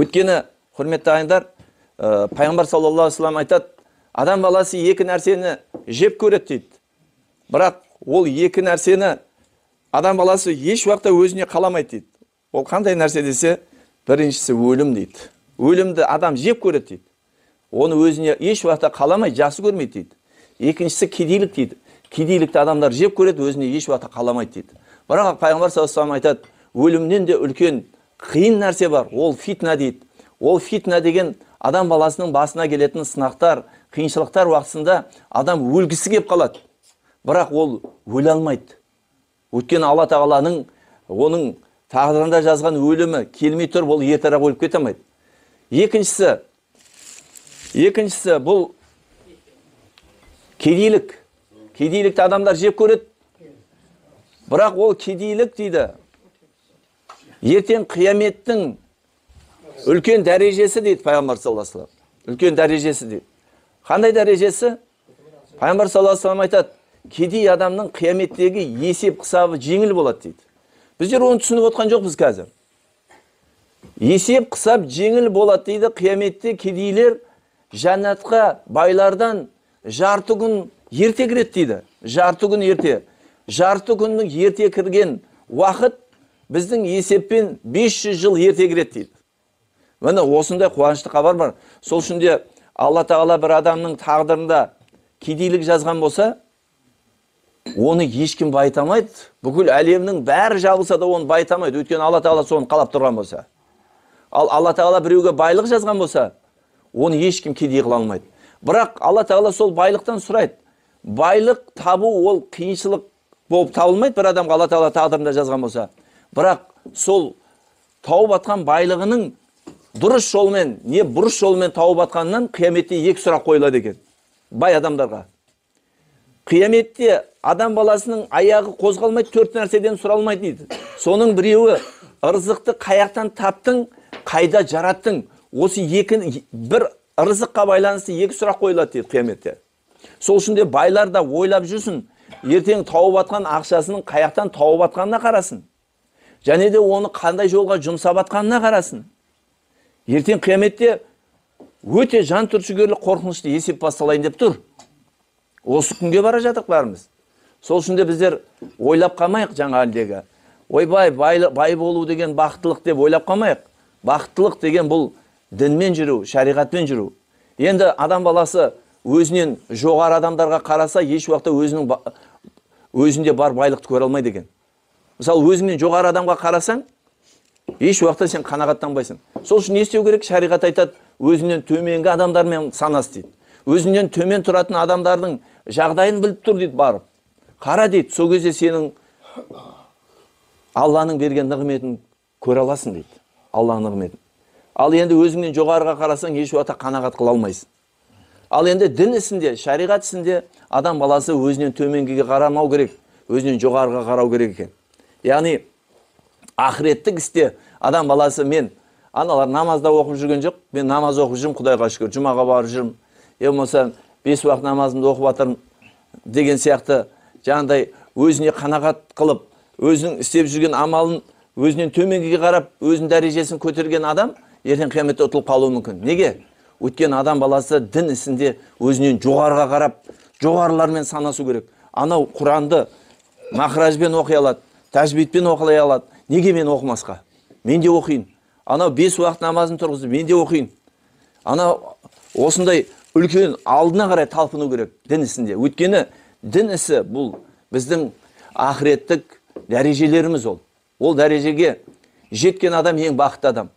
Өйткені, құрметті ағайындар, пайғамбар саллаллаху алейхи вассалам айтады, адам баласы екі нәрсені жеп көреді дейді. Бірақ ол екі нәрсені адам баласы еш уақытта өзіне қаламайды дейді. Ол қандай нәрсе десе, біріншісі өлім дейді. Өлімді адам жеп көреді дейді. Оны өзіне еш уақытта қаламай, жақсы көрмейді дейді. Екіншісі кедейлік дейді. Кедейлікті адамдар жеп көреді, өзіне еш уақытта қаламайды дейді. Бірақ пайғамбар саллаллаху алейхи вассалам айтады, өлімнен де үлкен қиын нәрсе бар, ол фитна дейді. Ол фитна деген адам баласының басына келетін сынақтар, қиыншылықтар уақытысында адам өлгісі кеп қалады. Бірақ ол өле алмайды. Өйткені Алла тағаланың оның тағдырында жазған өлімі келмей тұрып, ол ертерек өліп кете алмайды. Екіншісі бұл кедейлік. Кедейлікті адамдар жеп көреді. Бірақ ол кедейлік дейді, ертең қияметтің үлкен дәрежесі дейді пайғамбар саллаллаху алейхи вассалам. Үлкен дәрежесі дейді. Қандай дәрежесі? Пайғамбар саллаллаху алейхи вассалам айтады, кедей адамның қияметтегі есеп қисабы жеңіл болады дейді. Біздер оны түсініп отқан жоқпыз қазір. Есеп қисап жеңіл болады дейді. Қияметте кедейлер жәннатқа байлардан жарты күн ерте кіреді дейді. Жарты күн ерте. Жарты күннің ерте кірген уақыт біздің есеппен 500 жыл ерте кіреді дейді. Міне осындай қуанышты хабар бар. Сол үшін де Алла тағала бір адамның тағдырында кедейлік жазған болса, оны ешкім байыта алмайды. Бүкіл әлемнің бәрі жабылса да оны байыта алмайды. Өйткені Алла тағала соны қалап тұрған болса. Ал Алла тағала біреуге байлық жазған болса, оны ешкім кедей қыла алмайды. Бірақ Алла тағала сол байлықтан сұрайды. Байлық табу ол қиыншылық болып табылмайды бір адамға Алла тағала тағдырында жазған болса. Бірақ сол тауып атқан байлығының дұрыс жолмен, не бұрыс жолмен тауып атқанынан қияметте екі сұрақ қойылады екен бай адамдарға. Қияметте адам баласының аяғы қозғалмайды, төрт нәрседен сұралмайды дейді. Соның біреуі ырзықты қаяқтан таптың, қайда жараттың? Осы екі, бір ырзыққа байланысты екі сұрақ қойылады дейді қияметте. Сол үшін де байлар да ойлап жүрсін, ертең тауып атқан ақшасының қаяқтан тауып атқанына қарасын. Және де оны қандай жолға жұмсап атқанына қарасын. Ертең қияметте өте жан түршігерлік қорқынышты есеп басталайын деп тұр. Осы күнге бара жатық бәріміз. Сол үшін де біздер ойлап қалмайық жаңа әлдегі. Ойбай, бай болу деген бақыттылық деп ойлап қалмайық. Бақыттылық деген бұл дінмен жүру, шариғатпен жүру. Енді адам баласы өзінен жоғары адамдарға қараса, еш уақытта өзінде бар байлықты көре алмайды екен. Мысалы, өзіңнен жоғары адамға қарасаң, еш уақытта сен қанағаттанбайсың. Сол үшін не істеу керек? Шариғат айтады, өзінен төменгі адамдармен санас дейді. Өзінен төмен тұратын адамдардың жағдайын біліп тұр дейді барып. Қара дейді, сол кезде сенің Алланың берген нығметін көре аласың дейді. Алланың нығметін. Ал енді өзіңнен жоғарыға қарасаң, еш уақытта қанағат қыла алмайсың. Ал енді дін ісінде, шариғат ісінде адам баласы өзінен төменгіге қарамау керек, өзінен жоғарыға қарау керек екен. Яғни ақыреттік істе адам баласы мен аналар намазда оқып жүрген жоқ, мен намаз оқып жүрмін, Құдайға шүкір, жұмаға барып жүрмін, е болмаса 5 уақыт намазымды оқып жатырмын деген сияқты жаңағыдай өзіне қанағат қылып, өзінің істеп жүрген амалын өзінен төменгіге қарап, өзінің дәрежесін көтерген адам ертең қияметте ұтылып қалуы мүмкін. Неге? Өйткені адам баласы дін ісінде өзінен жоғарыға қарап, жоғарылармен санасу керек. Анау Құранды махражбен оқи алады, тәжвидпен оқи алады. Неге мен оқымасқа? Мен де оқиын. Анау 5 уақыт намазын тұрғызды, мен де оқиын. Анау осындай үлкен алдына қарай талпыну керек дін ісінде. Өйткені дін ісі бұл біздің ақыреттік дәрежелеріміз ол. Ол дәрежеге жеткен адам ең бақытты адам.